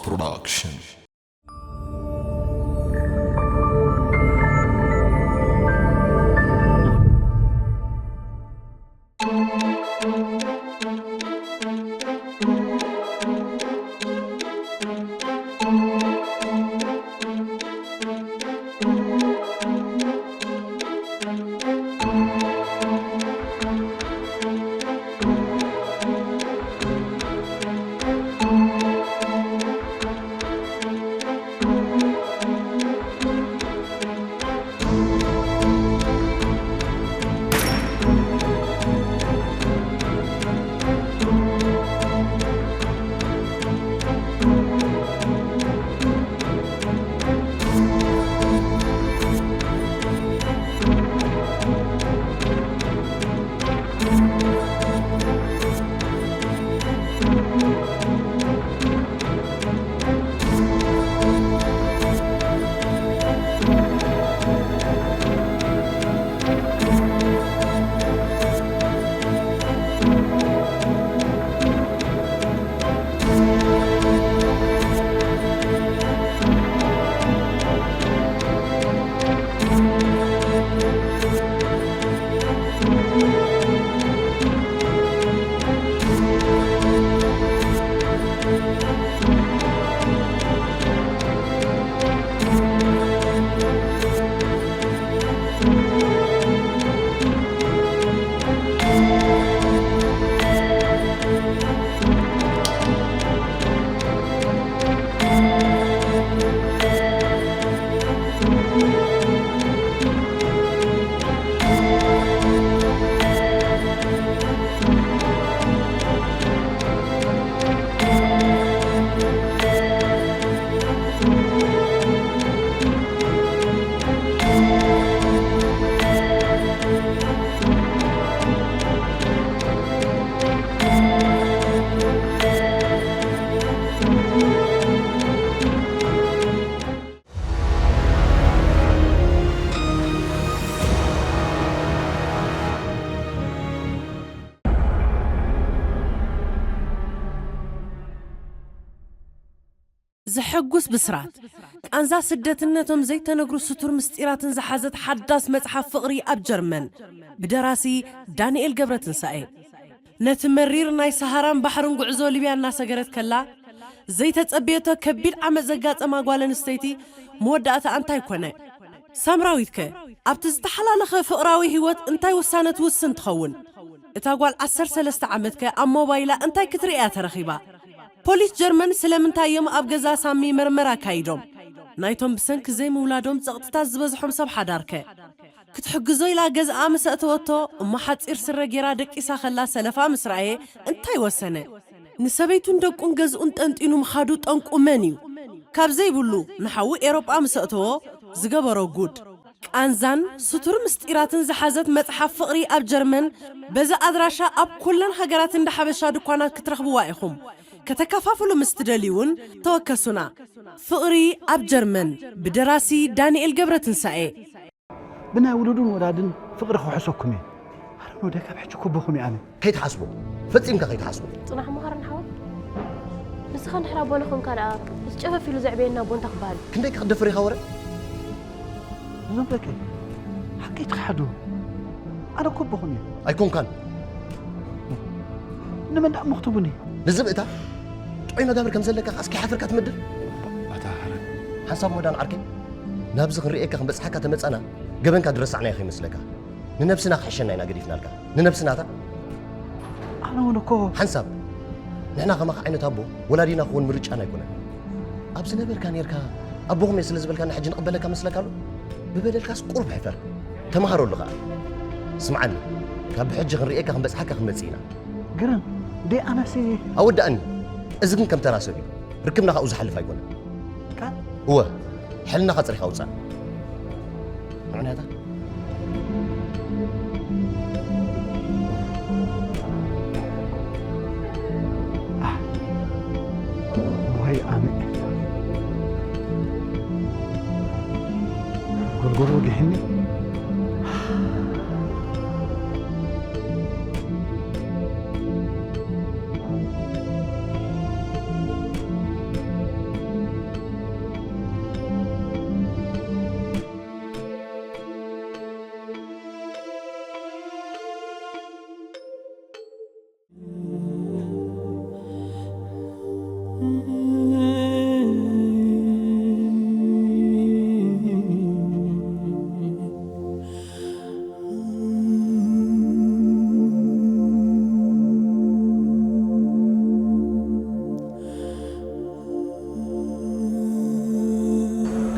Production. ዘሐጉስ ብስራት! ቃንዛ ስደትን ነቶም ዘይተነግሩ ስቱር ምስጢራትን ዝሓዘት ሓዳስ መጽሓፍ ፍቕሪ ኣብ ጀርመን፣ ብደራሲ ዳንኤል ገብረትንሳኤ። ነቲ መሪር ናይ ሰሃራን ባሕርን ጉዕዞ ሊብያ እናሰገረት ከላ፣ ዘይተጸበየቶ ከቢድ ዓመጽ ዘጋጠማ ጓል ኣንስተይቲ መወዳእታኣ እንታይ ኮነ? ሳምራዊትከ ኣብቲ ዝተሓላለኸ ፍቕራዊ ህይወት እንታይ ውሳነ ትውስን ትኸውን? እታ ጓል ዓሰርተ ሰለስተ ዓመትከ ኣብ ሞባይላ እንታይ ክትርኢ እያ ተረኺባ? ፖሊስ ጀርመን ስለምንታይ እዮም ኣብ ገዛ ሳሚ መርመራ ኣካይዶም? ናይቶም ብሰንኪ ዘይምውላዶም ጸቕጥታት ዝበዝሖም ሰብ ሓዳርከ? ክትሕግዞ ኢላ ገዝኣ ምስ ኣእተወቶ እሞ ሓጺር ስረ ጌራ ደቂሳ ከላ ሰለፋ ምስ ረኣየ እንታይ ወሰነ? ንሰበይቱን ደቁን ገዝኡን ጠንጢኑ ምኻዱ ጠንቁ መን እዩ? ካብ ዘይብሉ ንሓዉ ኤሮጳ ምስ ኣእተዎ ዝገበሮ ጉድ። ቃንዛን ስቱር ምስጢራትን ዝሓዘት መጽሓፍ ፍቕሪ ኣብ ጀርመን በዚ ኣድራሻ ኣብ ኩለን ሃገራት እንዳ ሓበሻ ድኳናት ክትረኽብዋ ኢኹም። ከተከፋፍሉ ምስ ትደልዩ እውን ተወከሱና። ፍቕሪ ኣብ ጀርመን ብደራሲ ዳንኤል ገብረትንሳኤ። ብናይ ውሉድን ወላድን ፍቕሪ ክውሕሰኩም እየ። ኣረ ወደ ካብ ሕጂ ኩቦኹም እየ ኣነ። ከይትሓስቦ፣ ፈጺምካ ከይትሓስቦ። ጽናሕ መሃርን ሓወይ፣ ንስኻ እንድሕር ኣቦና ኾንካ ደኣ፣ ምስ ጨፈፍ ኢሉ ዘዕበየና ኣቦ እንታይ ክበሃል እዩ? ክንደይ ክትደፍር ኢኻ ወረ? እዞም ደቀይ፣ ሓቀይ ትኽሓዱ። ኣነ ኩቦኹም እየ። ኣይኮንካን። ንመን ደኣ እሞ ክትቡኒ? ንዝብእታ ጥዑይ መጋብር ከም ዘለካ ከኣስ ከይሓፈርካ ትምድር? ኣታ ሃረን። ሓንሳብ እሞ ዳን ዓርከይ፣ ናብዚ ክንርእየካ ክንበጽሓካ ተመጻና፣ ገበንካ ዝረሳዕናዮ ከይመስለካ። ንነብስና ክሕሸና ኢና ገዲፍናልካ። ንነብስናታ። ኣነ እውን እኮ። ሓንሳብ። ንሕና ከማኻ ዓይነት ኣቦ ወላዲና ክኾን ምርጫና ኣይኮነን። ኣብ ዝነበርካ ኔርካ ኣቦኹም እየ ስለ ዝበልካና ሕጂ ንቕበለካ መስለካ ኣሎ? ብበደልካስ ቁሩብ ሕፈር። ተመሃረሉ ኸኣ። ስምዓኒ፣ ካብ ብሕጂ ክንርእየካ ክንበጽሓካ ክንመጽእ ኢና። ግርም፣ ደይ ኣነሲ ኣወዳእኒ። እዚ ግን ከም ተራ ሰብ እዩ። ርክብና ካብኡ ዝሓልፍ ኣይኮነን። ቃል? እወ፣ ሕልናኻ ጽሪኻ ውጻእ። ምኽንያታ? ኣህ፣ ወይ ኣነ። ጎልጎል ወጊሕኒ።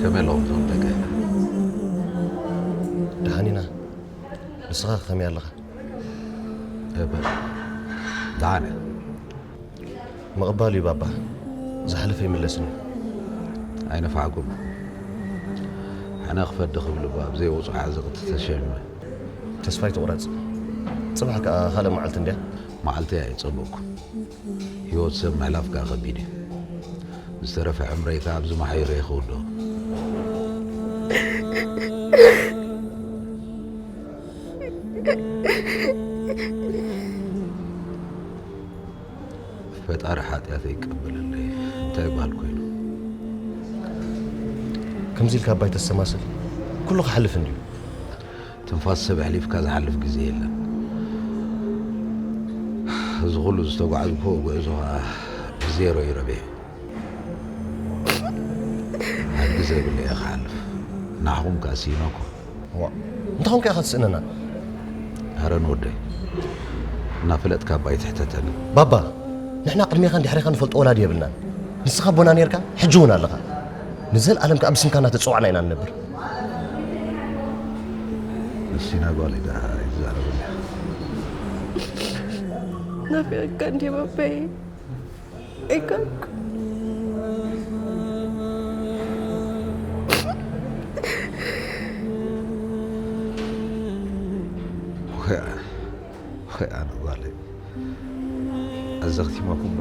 ከመይ ኣለኹም እዞም ደቀይ? ደሓን ኢና። ንስኻ ከመይ ኣለኻ? እበ፣ ደሓን እየ። ምቕባል እዩ ባባ። ዝሓለፈ ይምለስን እዩ። ኣይነፋዕኩም። ሕነ ክፈዲ ክብል እባ ኣብ ዘይወጹ ዓዘቕቲ ተሸሚመ። ተስፋ ኣይትቑረጽ። ጽባሕ ከኣ ካልእ መዓልቲ እንድያ። መዓልቲ ኣይጸበቕኩን። ህይወት ሰብ ምሕላፍ ከኣ ከቢድ እዩ። ዝተረፈ ዕምረይ ከኣ ኣብዚ መሓይረ ይኸውን ዶ? ፈጣሪ ሓጢኣተይ ይቀበለለይ። እንታይ ይበሃል ኮይኑ? ከምዚ ኢልካ ኣባይ ተስተማስል። ኩሉ ክሓልፍ እንድዩ። ትንፋስ ሰብ ኣሕሊፍካ ዝሓልፍ ግዜ የለን። እዚ ኩሉ ዝተጓዕዝኩዎ ጉዕዞ ኸኣ ብዜሮ እዩ ረቢሑ። ሓድጊ ዘይብሉ እየ ክሓልፍ። ንዓኹም ከኣ ስኢነኩም። እዋ፣ እንታይ ኾንካ ኢኻ ትስእነና? ኣረ ንወደይ፣ እናፈለጥካ እባ ኣይትሕተተኒ። ባባ፣ ንሕና ቅድሜኻን ድሕሬኻን ንፈልጦ ወላዲ የብልናን። ንስኻ ኣቦና ኔርካ፣ ሕጂ እውን ኣለኻ። ንዘለኣለም ከኣ ብስምካ እናተጸዋዕና ኢና ንነብር። ንሲና ጓለይ ደኣ ኣይትዛረብን ኢኻ። ናፊቐካ እንድየ ባባየ። ኣይኮንኩ። ወይ ኣነ፣ ወይ ኣነ ጓለይ። ኣዘኽቲማኩም ዶ?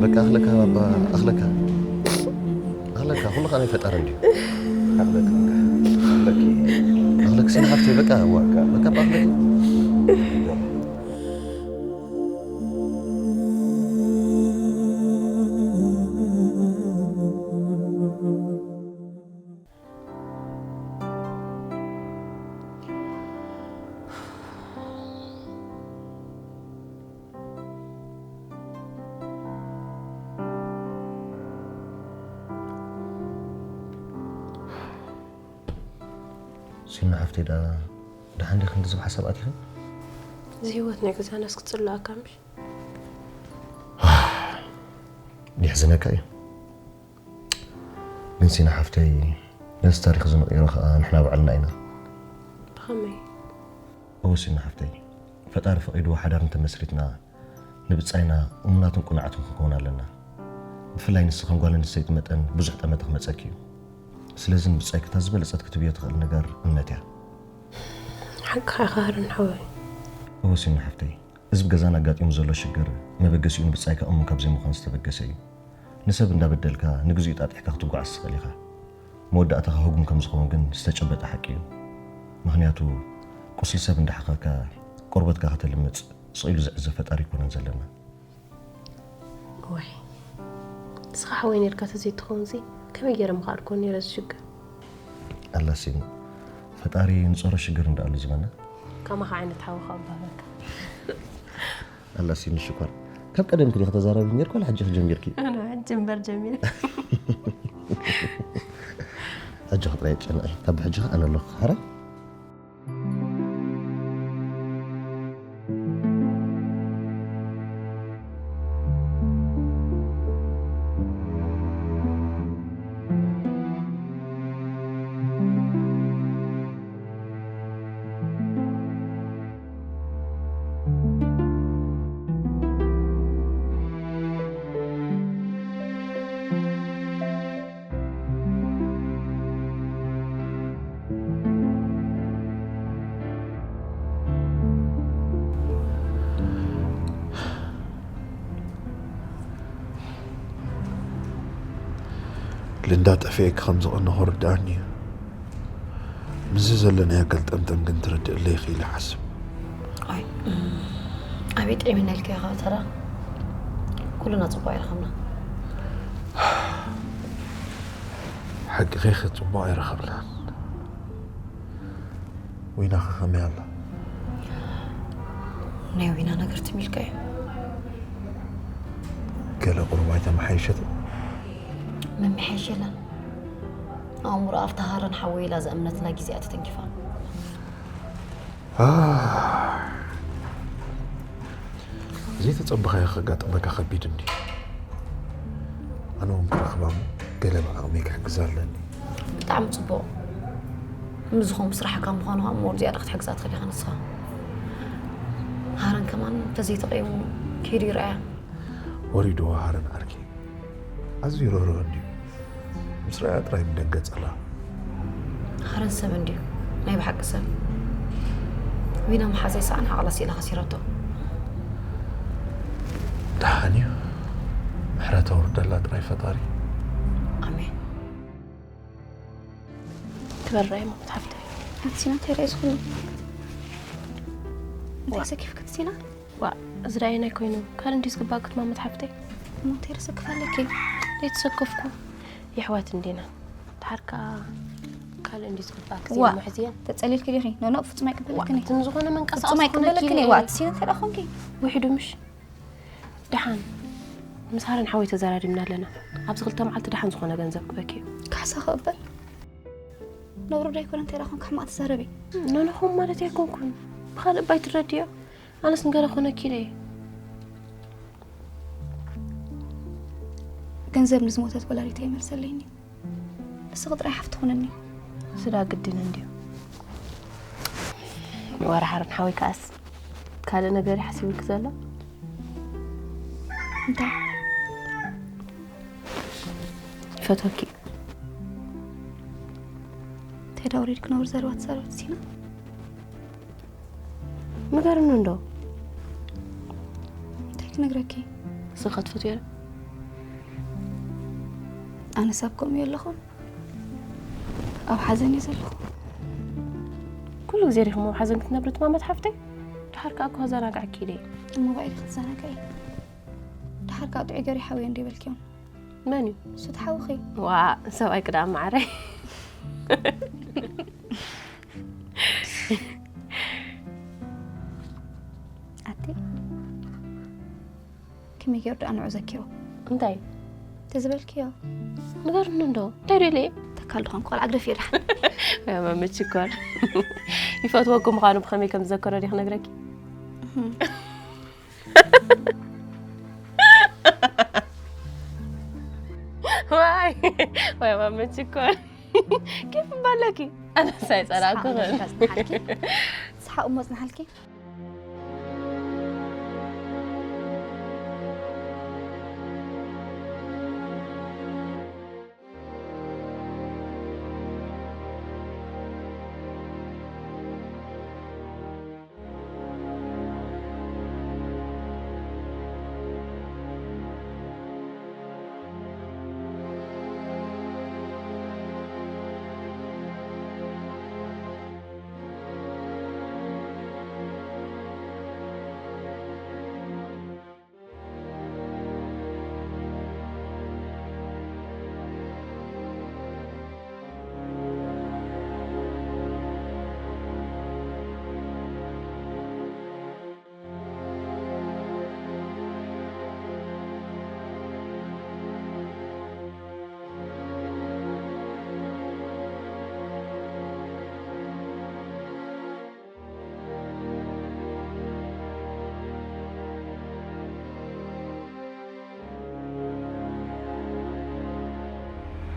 በቃ ኣኽለካ ባባ፣ ኣኽለካ። ኣኽለካ፣ ኩሉ ኸኣ ናይ ፈጣሪ እንድዩ። ኣኽለካ፣ ኣኽለኪ። ኣኽለክ ሲና ሓፍተይ፣ በቃ፣ ዋ፣ በቃ፣ በቃ፣ ኣኽለኪ። ሲና ሓፍተይ ደኣ ደሓን ዲኺ? ክንድዚ ብሓሳብ ኣቲኺ? እዚ ህይወት ናይ ገዛናስ ክጽልኣካ ምሽ? የሕዝነካ እዩ። ግን ሲና ሓፍተይ፣ ነዚ ታሪኽ እዚ ንቕይሮ ኸኣ ንሕና ባዕልና ኢና። ብኸመይ? እወ ሲና ሓፍተይ፣ ፈጣሪ ፈቒድዎ ሓዳር እንተመስሪትና፣ ንብጻይና እሙናትን ቅኑዓትን ክንከውን ኣለና። ብፍላይ ንስኺ ከም ጓል ኣንስተይቲ መጠን ብዙሕ ጠመተ ክመጸኪ እዩ። ስለዚ ንብጻይኪ እታ ዝበለጸት ክትብዮ ትኽእል ነገር እምነት እያ። ሓቅኻ ኢኻ ሃረን ሓወይ። እወ ሲና ሓፍተይ፣ እዚ ብገዛና ኣጋጢሙ ዘሎ ሽግር መበገሲኡ ንብጻይካ እሙን ካብ ዘይምዃን ዝተበገሰ እዩ። ንሰብ እንዳበደልካ ንግዚኡ ጣጢሕካ ክትጓዓዝ ትኽእል ኢኻ። መወዳእታኻ ህጉም ከም ዝኸውን ግን ዝተጨበጠ ሓቂ እዩ። ምኽንያቱ ቁስሊ ሰብ እንዳሓኸካ ቆርበትካ ከተልምጽ ስቕ ኢሉ ዝዕዘብ ፈጣሪ ኣይኮነን ዘለና። ዋይ፣ ንስኻ ሓወይ ኔርካ ተዘይትኸውን ሲ ከመይ ገይረ ምኽኣልኩ ኔረ እዚ ሽግር? ኣላ ሲኑ፣ ፈጣሪ ንጾሮ ሽግር እንዳኣሉ ዝበና። ከማኻ ዓይነት ሓወኻ ኣባህበካ። ኣላ ሲኑ ሽኮር፣ ካብ ቀደምኪ ዲኺ ተዛራቢ ኔርኪ ዋላ ሕጂ ኢኺ ጀሚርኪ? ኣነ ሕጂ እምበር ጀሚረ። ኣጆኺ ጥራይ ጨንቂ፣ ካብ ብሕጂ ኸኣ ኣነ ኣለኹ። ሓራይ? ልንዳ ጠፊኤኪ ከም ዝቐነኹ ርድኣኒ እዩ። ምስዚ ዘለናዮ ገልጠምጠም ግን ትርድእለይ ኢኺ ኢለ ይሓስብ። ኣይ ኣበይ ጥዒምና ኢልካ ኢኻ ተራ ኩልና ጽቡቕ ኣይረኸብና። ሓቂ ኸ ጽቡቕ ኣይረኸብናን። ዊና ኸ ከመይ ኣላ? ናይ ዊና ነገር ትም ኢልካ እዩ። ገለ ቁሩብ ኣይተመሓየሸትን? መመሓየሽ የለን። ኣእምሮ ኣብታ ሃረን ሓወይ ኢላ ዝኣምነትላ ግዜ እያ ተተንኪፋ። ዘይተጸበኻዮ ከጋጥመካ ከቢድ እንዲ። ኣነ እውን ክረኽባ እሞ ገለ ብዓቕመይ ክሕግዛ ኣለኒ። ብጣዕሚ ጽቡቕ። ምስዚ ከምኡ ስራሕካ ምዃኑ ከዓ እሞ ዝያዳ ክትሕግዛ ትኽእል ኢኻ ንስኻ። ሃረን ከማን እንተዘይተቐይሙ ከይዱ ይርኣያ። ወሪድዎ ሃረን ዓርኪ። ኣዝዩ ርህሩህ እንድዩ። ምስ ረኣያ ጥራይ ምደንገጸላ። ሃረን ሰብ እንድዩ፣ ናይ ብሓቂ ሰብ። ዊና መሓዘይ ሰኣን ሓቕላ ስኢላ ከሲረቶ። ደሓን እዩ። ምሕረት ኣውርደላ ጥራይ ፈጣሪ። ኣሜን። ትበራይ ሞት ሓፍተይ። ኣንቲና እንታይ ርኣይ ዝኾነ እንታይ ሰኪፍክ ኣንቲና? ዋ እዚ ዳየናይ ኮይኑ ካልእ እንዲ ዝግባእ ክትማመት ሓፍተይ። እሞ እንታይ ርሰክፍ ኣለኪ? ዘይተሰከፍኩ የሕዋት እንዲና። ድሓር ከዓ ካልእ እንዲ ዝግባእ ዋ። ክዜ ምሕዝየን ተጸሊልኪ ዲኺ? ኖኖ ፍጹም ኣይቅበለክን እየ። እቲ ንዝኾነ መንቀሳቐሲ ፍጹም ኣይቅበለክን እየ። ዋ ዝኾነኪ ኣንቲና እንታይ ደኣ ኾንኪ? ውሒዱ ምሽ ደሓን ምስ ሃረን ሓወይ ተዘራሪብና ኣለና። ኣብዚ ክልተ መዓልቲ ደሓን ዝኾነ ገንዘብ ክበኪ እዩ። ካሕሳ ክቕበል ነውሪ ዶ ኣይኮነ እንታይ ደኣ ኾንኪ ሕማቕ ትዛረቢ? ኖኖኹም ማለት ኣይኮንኩን ብኻልእ ባይ ትረድዮ። ኣነስ ንገለ ኮነኪ ኢለ እየ። ገንዘብ ንዝሞተት ወላዲተይ ይመልሰለይኒ። ንስኺ ጥራይ ሓፍቲ ኩንኒ። ስዳ ግድን እንድዩ። ወርሓርን ሓወይ ከኣስ ካልእ ነገር ይሓስብልክ ዘሎ? እንታይ? ይፈትወኪ። እንታይ ዳ ወሪድክ ነውሪ ዘረባ ትዛረብ ኣንቲና? ምገርኒ እንዶ እንታይ ክነግረኪ? ንስኻ ትፈትዮ ዶ? ኣነ ሳብ ከምኡ ኣለኹ ኣብ ሓዘን እየ ዘለኹ። ኩሉ ግዜ ዲኹም ኣብ ሓዘን ክትነብሪ ትማመት ሓፍተይ? ድሓር ከዓ እኮ ከዘናግዐኪ ኢለ እየ። እሞ ባዕልኪ ክትዘናግዒ። ድሓር ከዓ ጥዑይ ገሪ ሓውየ እንዶ ይበልክዮም። መን እዩ? እሱ ትሓውኺ። ዋ ሰብኣይ ክዳ መዓረይ። ኣቲ ከመይ ገይሩ ደኣ ንዑ ዘኪሮ? እንታይ? ተዝበልክዮ ንገርኒ እንዶ እንታይ ደለ? ተካል ድኾን ቆልዓ ግደፍ እየ ደሓን። መምችኮር ይፈትወኩም ምዃኑ ብኸመይ ከም ዝዘከሮ ዲ ክነግረኪ? ዋይ ወይ መምችኮር ኬፍ ባለኪ ኣነሳይ ጸላኩኽን ስሓቕ እሞ ጽንሓልኪ።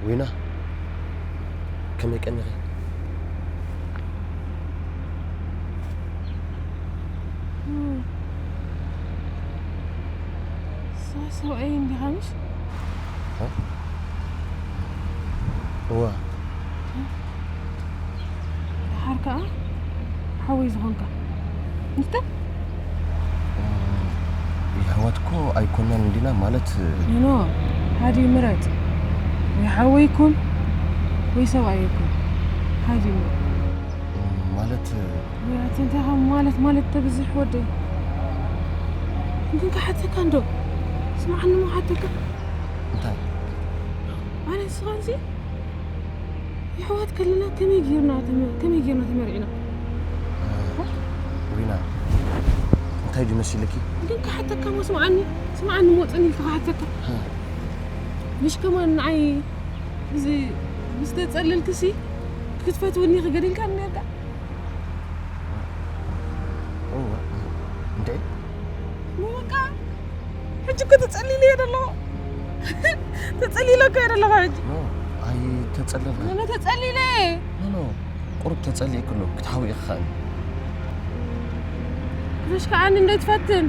ዊና ከመይ ቀኒኺ? ሰብኣይ እንዲኻ ምሽ? እዋ ድሓር ከዓ ሓወይ ዝኾንካ እንተ የሕዋት እኮ ኣይኮናን እንዲና ማለት ኖ ሓደ ምረጥ። ወይ ሓወይ ይኩን ወይ ሰብኣይ ይኩን ሓደ እዩ። ማለት ወይ ኣቲ እንታይ ካብ ማለት ማለት ተብዝሕ ወደይ። ግን ክሓተካ እንዶ ስምዓኒ ሞ ሓተካ። እንታይ ኣነ ንስኻንሲ የሕዋት ከለና ከመይ ጌርና ተመ- ከመይ ጌርና ተመሪዕና? ዊና እንታይ ድዩ መሲልኪ? ግን ክሓተካ ሞ ስምዓኒ ስምዓኒ ሞ ጽን ኢልካ ክሓተካ። ምሽ ከማን ንዓይ እዚ ምስ ተጸለልክሲ ክትፈትውኒ ክገድልካ ነርካ። እንዴ በቃ ሕጂ እኮ ተጸሊለ እየ ዘለኹ። ተጸሊለ እኮ እየ ዘለኹ ሕጂ። ኖ ኣይ ተጸለልካ ኖ ተጸሊለ። ኖ ኖ ቁሩብ ተጸሊእክ ኣሎ ክትሓዊ ኢኻ ከኣኒ ክፍሽ ከዓኒ እንደ ትፈትን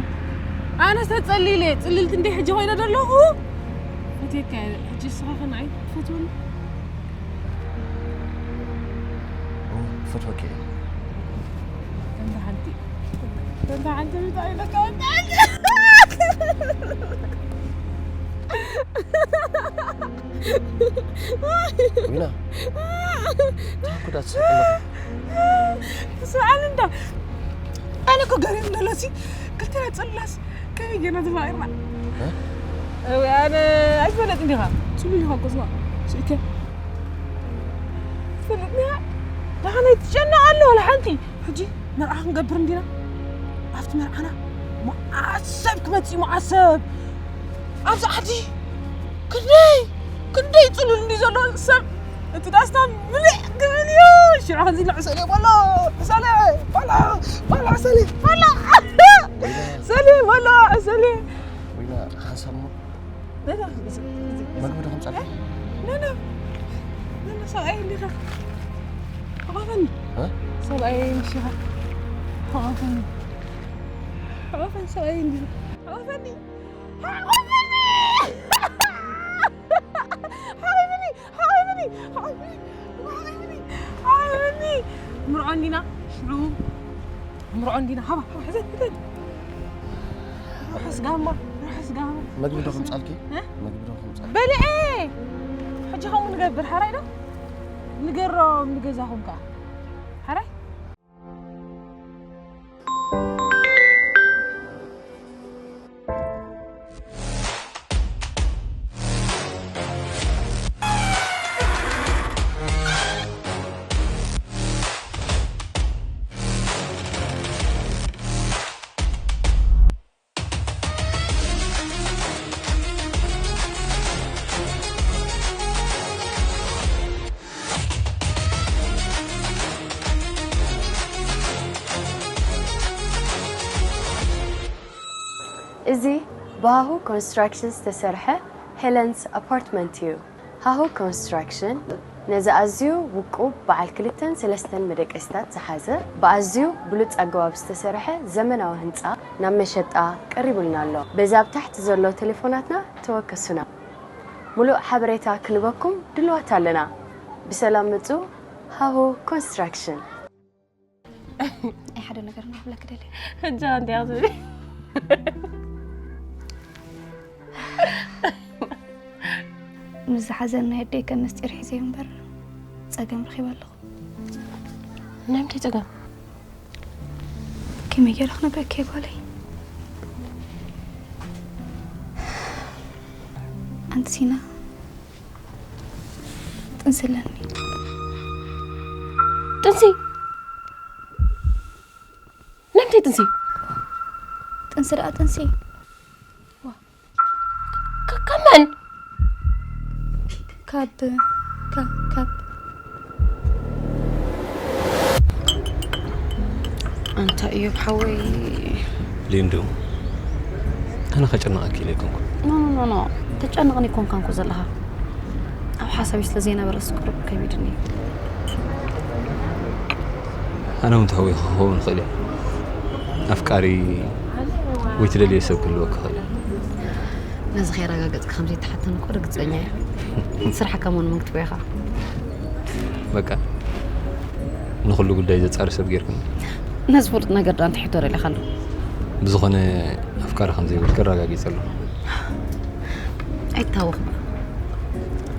ኣነስ ተጸሊለ ጽልልቲ እንደ ሕጂ ኮይነ ዘለኹ። ፈትየካ እየ። ሕጂ ንስኻ ከ ንዓይ ትፈትውኒ? ኦ፣ ፈትወኪ እየ ከምታ ሓንቲ ከምታ ሓንቲ እንታይ ኢለካ ከምታ ሓንቲ ዊና ታኩዳ ትስሕቅ ኣለኹ ስምዓኒ እንዳ ኣነ እኮ ገሪም ደሎሲ ክልተ ጽላስ ከመይ ጌርና ተፋቂርና? እወ ኣነ ኣይትፈለጥ እንዲኻ ጽሉል ኢኻ እኮ ስማ ስኢከ ትፈልጥ እንዲኻ ደሓን ኣይትጨነቕ ኣሎ ወላ ሓንቲ ሕጂ መርዓ ክንገብር እንዲና ኣብቲ መርዓና መዓሰብ ክመፅእ እዩ መዓሰብ ኣብዚ ዓዲ ክንደይ ክንደይ ፅሉል እንዲ ዘሎ ሰብ እቲ ዳስታ ምልዕ ክብል እዩ ሽዑ ከምዚ ኢሉ ዕሰል በሎ ዕሰለ በሎ በሎ ዕሰለ በሎ ዕሰለ በሎ ዕሰለ ዊና ሓንሳብ እሞ ነታ እዚ- እዚ- መግቢ ዶ ከምፃልካ ነነ ነነ ሰብኣይ እንዲኻ ሓቋፈኒ እ? ሰብኣይ ምሽኻ ሓቋፈኒ ሓቋፈኒ ሰብኣይ እንዲኻ ሓቋፈኒ ሓቋፈኒ ሓቋፈኒ ሓቋፈኒ ሓቋፈኒ ሓቋፈኒ ሓቋፈኒ ምርዖ እንዲና ሽዑ ምርዖ እንዲና ሃባ ሃባ ሕዘ ሕዘ ርሑስ ጋማ ርሑስ ጋማ መግቢ ዶ ከምፃልኪ እ? መግቢ ዶ ከምፃልኪ በልዐ ሕጂ ከምኡ ንገብር ሓራይ ዶ ንገሮም ንገዛኹም ከዓ ሓራይ እዚ ብሃሁ ኮንስትራክሽን ዝተሰርሐ ሄለንስ ኣፓርትመንት እዩ። ሃሁ ኮንስትራክሽን ነዚ ኣዝዩ ውቁብ በዓል ክልተን ሰለስተን መደቀሲታት ዝሓዘ ብኣዝዩ ብሉጽ ኣገባብ ዝተሰርሐ ዘመናዊ ህንጻ ናብ መሸጣ ቀሪቡልና ኣሎ። በዚ ኣብ ታሕቲ ዘሎ ቴሌፎናትና ተወከሱና። ሙሉእ ሓበሬታ ክንበኩም ድልዋት ኣለና። ብሰላም ምጹ ሃሁ ኮንስትራክሽን። ኣይ ሓደ ነገር ነው ብለክ ደለ ሕጂ ኣንዲያ ዝብል ምስ ዝሓዘን ናይ ኣደይ ከ ምስጢር ሒዘ እምበር ጸገም ረኺበ ኣለኹ። ናይ ምንታይ ጸገም ከመይ ገይረ ክነግረኪ ጓለይ? ኣንቲ ሲና ጥንሲ ኣለኒ። ጥንሲ ናይ ምንታይ ጥንሲ ጥንሲ ደኣ ጥንሲ ከ- ከመን ካብ ካብ ካብ ኣንታ እዮብ ሓወይ ሊንዱ ኣነ ከጨነቐኪ ኢለ ኣይኮንኩ ኖ ኖ ኖ ኖ ተጨንቕን ይኮንካንኩ ዘለኻ ኣብ ሓሳብ ስለ ዘይነበረ ስቅርብ ከቢድኒ እዩ ኣነ እውን ተህዊኹ ክኸውን ይኽእል እየ ኣፍቃሪ ወይ ትደልዮ ሰብ ክህልወካ ይኽእል እዩ ነዚ ከየረጋገፅካ ከምዘይተሓተኒ እኮ ርግፀኛ እየ ስራሕካ መን መን ክትበይኻ በቃ ንኹሉ ጉዳይ ዘፃሪ ሰብ ጌርክኒ ነዚ ፍሉጥ ነገር ዶ ኣንተ ሕቶ ደሊኻ ኣሎ ብዝኾነ ኣፍቃሪ ከም ዘይብልኪ ኣረጋጊፀ ኣለኹ ኣይታወኽ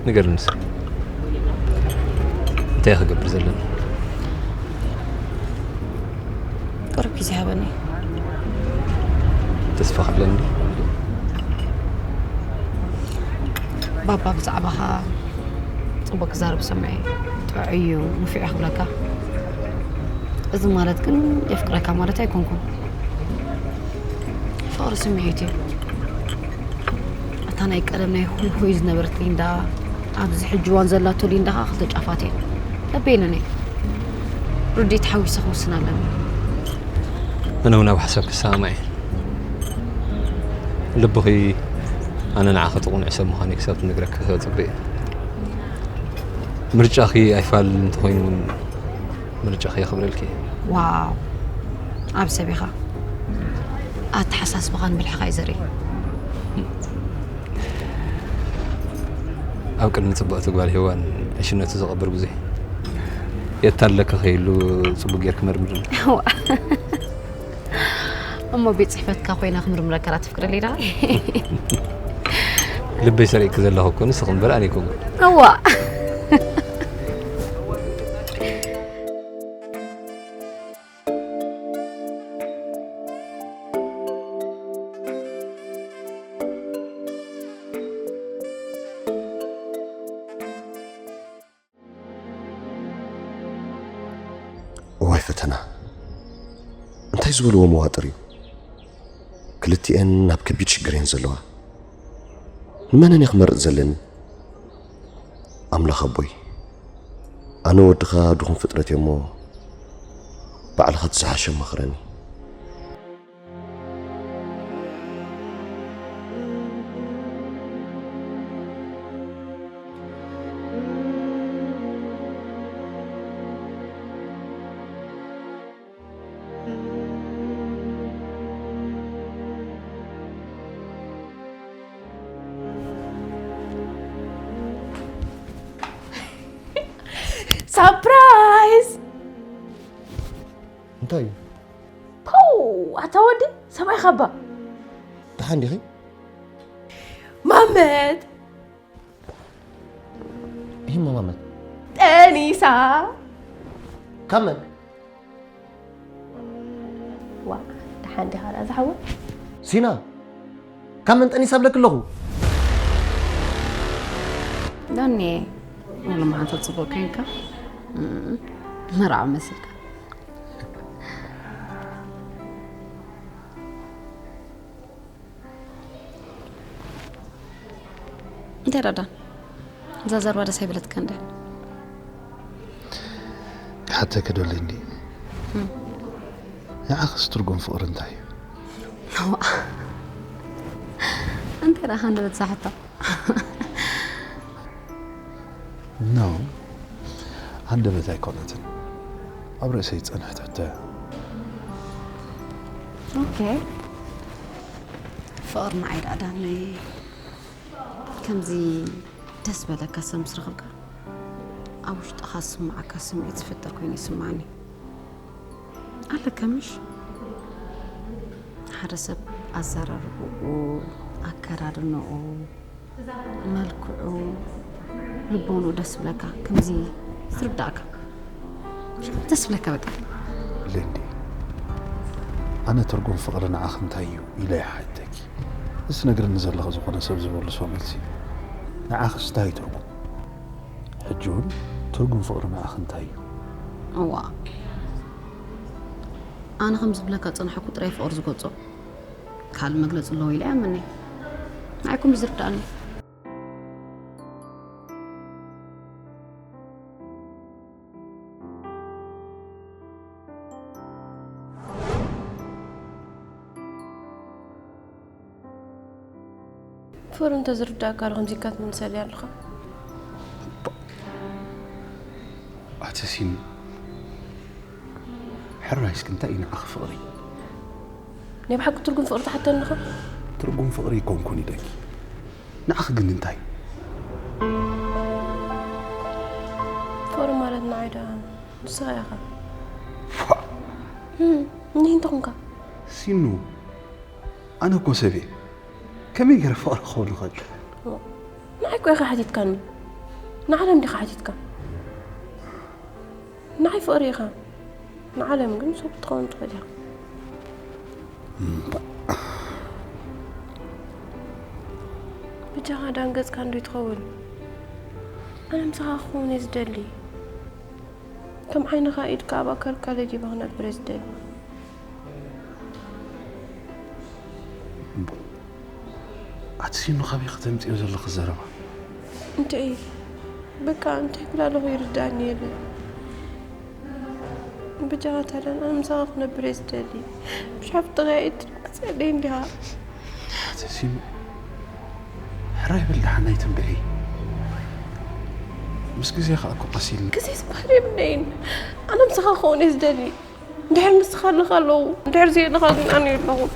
ንገርንስ እንታይ ክገብር ዘለና? ቅርብ ግዜ ሃበኒ። ተስፋ ክብለኒ። ባባ ብዛዕባኻ ጽቡቅ ክዛረብ ሰምዐ። ጥዑይ እዩ፣ ንፉዕ እዩ ክብለካ። እዚ ማለት ግን የፍቅረካ ማለት ኣይኮንኩን። ፍቕሪ ስምዒት እዩ። እታ ናይ ቀደም ናይ ሁይ ሁይ ዝነበረት ሊንዳ፣ ኣብዚ ሕጂ እዋን ዘላቶ ሊንዳ ከዓ ክልተ ጫፋት እየን። በበይነን እየ ርድኢት ሓዊሰ ክውስን ኣለኒ። ኣነ እውን ኣብ ሓሳብ ክሰማማዕ እየ። ልብኺ ኣነ ንዓኺ ጥቑ ንዕሰብ ምዃነይ ክሳብ ትነግረኪ ክጽበ እየ። ምርጫኺ ኣይፋል እንተኾይኑ እውን ምርጫኺ የኽብረልኪ እየ። ዋው፣ ኣብ ሰብ ኢኻ። ኣተሓሳስባኻን ብልሕኻ እዩ ዘርኢ። ኣብ ቅድሚ ጽብቕቲ ጓል ሄዋን ዕሽነቱ ዝቐብር ብዙሕ የታለካ ከይሉ ጽቡቅ ጌርክ መርምርኒ። እሞ ቤት ጽሕፈትካ ኮይና ክምርምረካ ዳ ትፍቅደለይ ዳ? ልበይ ሰሪቅኪ ዘለኹ እኮ ንስኺ እምበር ኣነ ኣይኮንኩን። እዋ። እዋይ ፈተና፣ እንታይ ዝበልዎ መዋጥር እዩ? ክልቲኤን ኣብ ከቢድ ሽግር እየን ዘለዋ። ንመነን እየ ክመርጽ ዘለኒ? ኣምላኽ ኣቦይ፣ ኣነ ወድኻ ድኹም ፍጥረት እየ እሞ፣ ባዕልኻ እቲ ዝሓሸ መኽረኒ። ሳፕራይዝ! እንታይ እዩ? ፖው! ኣታ ወዲ ሰብኣይ ኻባ ደሓን ዲኺ? ማመት ይህማ ማመት ጠኒሳ ካብ መን? ዋ ደሓን ዲኻ ዳ ዝሓወ ሲና ካብ መን ጠኒሳ ብለክ ኣለኹ? ዳኒ፣ ወላ መዓልቲ ጽቡቅ ኮንካ። እም፣ መርዓ መሲልካ። እንታይ ዳዳ? እዛ ዘረባ ደስ ኣይበለትካ እንደ ክሓተኪ ዶ ሊንዲ? ንዓኽስ ትርጉም ፍቕሪ እንታይ እዩ? እንታይ ደኣ ሃንደበት ዝሓቶ? ኖ፣ ሃንደበት ኣይኮነትን፣ ኣብ ርእሰይ ዝጸንሐት ሕቶ እያ። ኦኬ፣ ፍቕሪ ንዓይ ደኣ ዳነይ ከምዚ ደስ በለካ ሰብ ምስ ረኸብካ ኣብ ውሽጥኻ ዝስምዓካ ስምዒት ዝፍጠር ኮይኑ ይስምዓኒ። ኣለካ ምሽ? ሓደ ሰብ ኣዘራርብኡ፣ ኣከዳድንኡ፣ መልክዑ፣ ልቦንኡ ደስ ብለካ፣ ከምዚ ዝርዳእካ ደስ ብለካ በቃ። ሊንዲ፣ ኣነ ትርጉም ፍቕሪ ንዓኺ እንታይ እዩ ኢለ ይሓተኪ። እዚ ትነግርኒ ዘለኺ ዝኾነ ሰብ ዝመልሶ መልሲ ንዓኽስ እንታይ እዩ ትርጉም? ሕጂ እውን ትርጉም ፍቕሪ ንዓኺ እንታይ እዩ? እዋ፣ ኣነ ከም ዝብለካ ዝጸናሕኩ ጥራይ ፍቕሪ ዝገልጾ ካልእ መግለጺ ኣለዎ ኢለ ኣይኣምንን። ንዓይኩም እዩ ዝርድኣኒ። ፍቕሪ እንተዝርዳእካ ዶ ከምዚ ኢልካ ትምልሰለይ ኣለኻ? ኣቲ ሲን፣ ሕራይ እስኪ እንታይ እዩ ንዓኺ ፍቕሪ? ናይ ብሓቂ ትርጉም ፍቕሪ ትሓተኒ ዲኻ? ትርጉም ፍቕሪ ኣይኮንኩን ኢለኪ። ንዓኺ ግን እንታይ? ፍቕሪ ማለት ንዓይ ደኣ ንስኻ ኢኻ። ፋእ! እም፣ እንዲህ እንተኾንካ? ሲኑ፣ ኣነ እኮ ሰብ እየ። ከመይ ገይረ ፍቕሪ ክኸውን ይኽእል? ንዓይ እኮ ኢኻ ሓቲትካኒ። ንዓለም ዲኻ ሓቲትካ? ንዓይ ፍቕሪ ኢኻ። ንዓለም ግን ሰብ ክትኸውን ትኽእል ኢኻ። ብጃኻ ዳን ገጽካ እንዶ ትኸውን። ኣነ ምሳኻ ክኸውን እየ ዝደሊ። ከም ዓይንኻ ኢድካ ኣብ ኣካልካ ለጊበ ክነብር እየ ዝደሊ። ኣቲ ሲኑ ካበይ ከተምፅዮ ዘለኺ ዘረባ? እንታይ በቃ እንታይ ክብላ ኣለኹ ይርዳእኒ የለን። ብጃኻ ታዲያ ኣነ ምሳኻ ክነብር እየ ዝደሊ። ብሻፍጥኻ ኢድ ትመፅኣለይ እንዲኻ። ኣቲ ሲኑ ሕራይ በል ደሓን ኣይትንብዒ። ምስ ግዜ ከዓ እኮ ቀስ ኢልና ግዜ ዝበሃል የብለይን። ኣነ ምሳኻ ክኸውን እየ ዝደሊ። እንድሕር ንስኻ ኣለኻ ኣለዉ፣ እንድሕር ዘየለኻ ግን ኣነ የለኹን።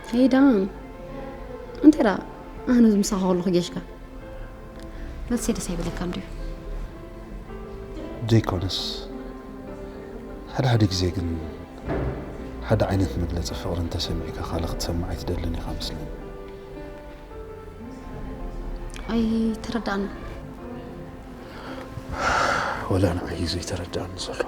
ሄይ ዳን፣ እንታይ ደኣ ኣነ ምሳኻ ከለኹ ጌሽካ? መልሲ ደስ ኣይብለካን ድዩ? ዘይኮነስ ሓደ ሓደ ግዜ ግን ሓደ ዓይነት መግለፂ ፍቕሪ እንተሰሚዕካ ካልእ ክትሰምዕ ኣይትደልን ኢኻ መስለኒ። ኣይተረዳእን። ወላ ንዓይ እዩ ዘይተረዳእኒ ዘሎ።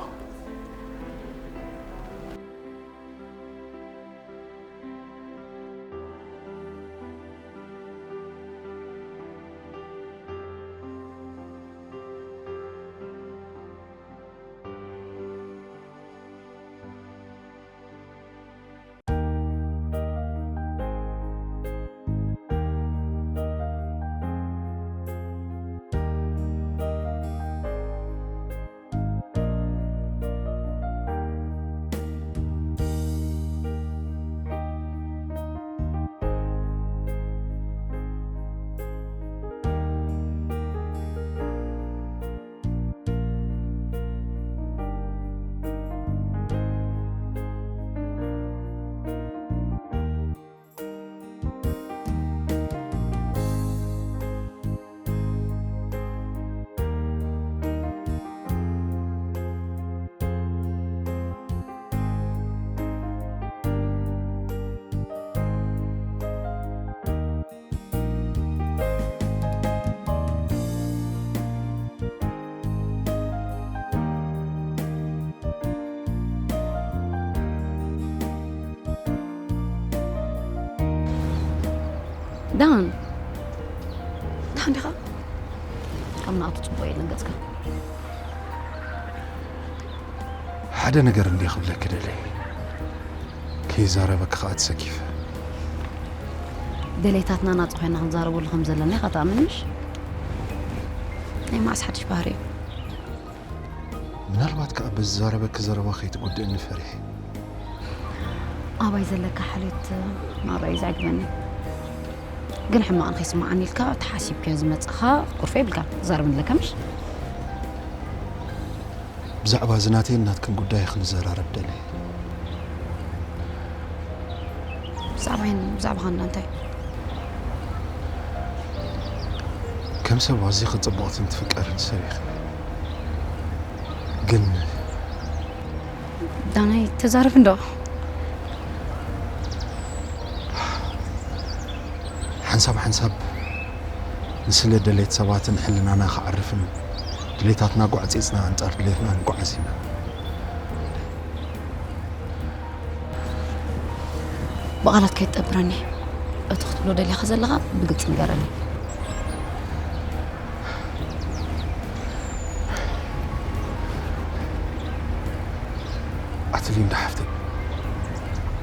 ዳን፣ ዳን ዲኻ? ካብ ናቱ ጽቡቕ የለን ገጽካ። ሓደ ነገር እንዲ ክብለኪ ደለየ፣ ከይዛረበኪ ከዓ ተሰኪፈ። ደሌታትና ናጻ ኮይና ክንዛረበሉ ከም ዘለና ኢኻ ትኣምን ምሽ? ናይ መዓስ ሓድሽ ባህሪ እዩ? ምናልባት ከዓ በዚ ዝዛረበኪ ዘረባ ከይትጉድእኒ ፈሪሐ። ኣባይ ዘለካ ሓልዮት ምርኣዩ ዘዕግበኒ። ግን ሕማቕ ንኸይስምዓኒ ኢልካ ተሓሲብካዮ ዝመጻኻ ክትኮርፎ የብልካን። ዛረብ ንለካ ምሽ? ብዛዕባ እዚ ናተይን ናትክን ጉዳይ ክንዘራረብ ደለየ። ብዛዕባይን ብዛዕባኻን እንታይ? ከም ሰብ ኣዝኺ ጽብቕትን ትፍቀርን ሰብ ኢኺ። ግን ዳናይ ተዛረብ እንዶ። ሓንሳብ ሓንሳብ ንስለ ደሌት ሰባትን ሕልናና ክዓርፍን ድሌታትና ጓዕጺጽና ኣንጻር ድሌትና ንጓዓዝ ኢና። ብቓላት ከይትጠብረኒ። እቲ ክትብሎ ደሊኻ ዘለኻ ብግልጺ ንገረኒ። ኣቲ ሊንዳ ሓፍተይ፣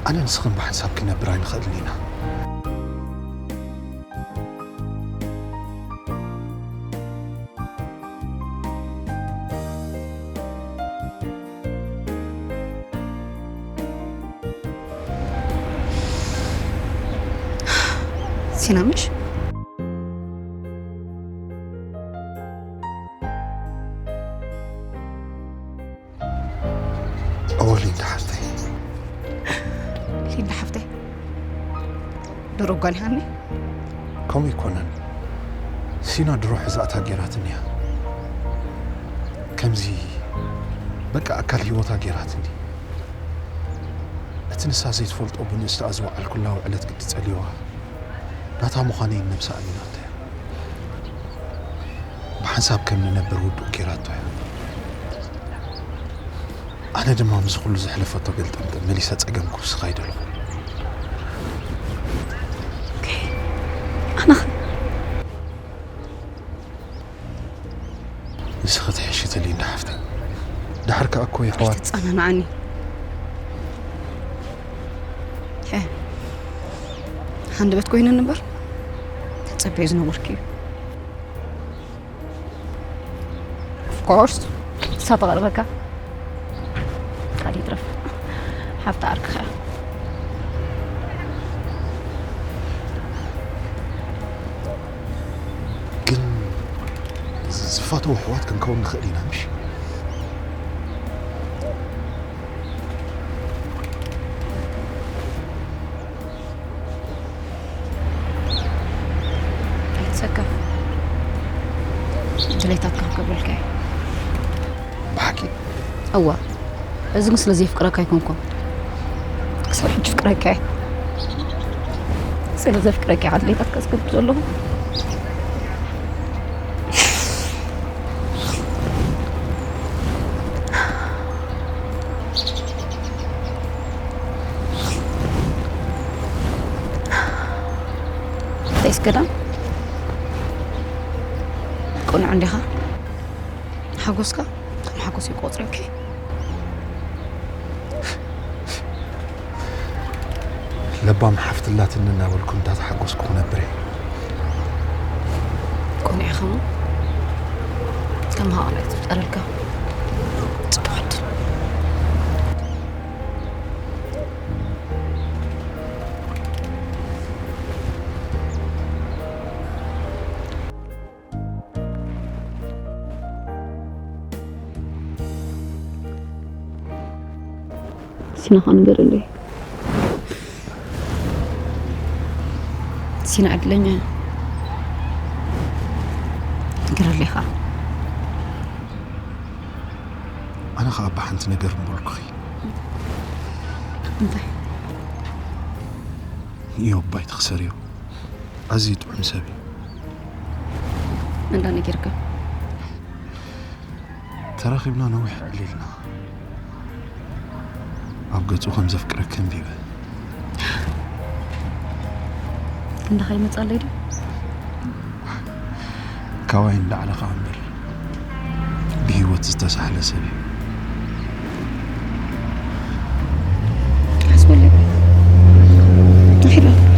ኣነ ንስኽን ብሓንሳብ ክነብር ኣይንኽእልን ኢና። ሲና ምሽ? እወ ሊንዳ ሓፍተይ። ሊንዳ ሓፍተይ፣ ድሮ ጓል ሃኒ? ከምኡ ኣይኮነን። ሲና ድሮ ሕዛእታ ጌራትኒ እያ። ከምዚ በቃ ኣካል ህይወታ ጌራትኒ። እቲ ንሳ ዘይትፈልጦ ብንእስታኣ ዝወዓልኩላ ውዕለት ግዲ ጸልዋ። ናታ ምዃነይ ነብሳ ኣሚናቶ እያ። ብሓንሳብ ከም ንነብር ውዱእ ጌራቶ እያ። ኣነ ድማ ምስ ኩሉ ዘሕለፈቶ ገልጠምጠም መሊሰ ጸገም ክውስኽ ኣይደለኹ። ኣነ ኸ? ንስኺ ትሕሺ ተሊንዳ ሓፍተይ። ድሓር ከኣ እኮ የሕዋት። ኣይተጸናንዓኒ። ሄ፣ ሃንደበት ኮይነን እምበር ተጸበዮ ዝነበርኩ እዩ። Of course፣ ንሳ ተቐርበካ። ካልእ ይትረፍ፣ ሓፍቲ ዓርክኻ እያ። ግን ዝፋተው ኣሕዋት ክንከውን ንኽእል ኢና፣ ምሽ? ኣይትሰከፍ፣ ድሌታትካ ክገብረልካ እየ። ብሓቂ? እዋ፣ እዚ ግን ስለ ዘፍቅረካ ኣይኮንኩን። ክሳብ ሕጂ ፍቅረካ እየ። ስለ ዘፍቅረካ እየ ድሌታትካ ዝገብር ዘለኹ። እንታይስ ገዳም? ቅኑዕ እንዲኻ? ሓጎስካ ከም ሓጎስ ይቆጽረኪ። ለባም ሓፍትላትኒ እናበልኩ እንዳተሓጎስኩ ክነብር እየ። ቅኑዕ ኢኻ እሞ፣ ከም ሃዋላ ትፍጠረልካ። ጽቡቕ ዕድል። ሲናኻ ንገረለይ። ሲና ዕድለኛ እያ። ንገረለይ ኸኣ። ኣነ ኸኣ ብሓንቲ ነገር እምበልኩኺ። እንታይ? ኢዮብ ባይ ትኽሰርዮ። ኣዝዩ ጥዑም ሰብ እዩ። መን ዳ ነጊርካ? ተራኺብና ነዊሕ ኣዕሊልና። ኣብ ገጹ ከም ዘፍቅረኪ ኣንቢበ። ክንድኻ ይመጽኣለይ ድዩ? ካባይ እንዳዕለኻ እምበር ብህይወት ዝተሳሕለ ሰብ እዩ። ሓስበለይ። ንኺድ።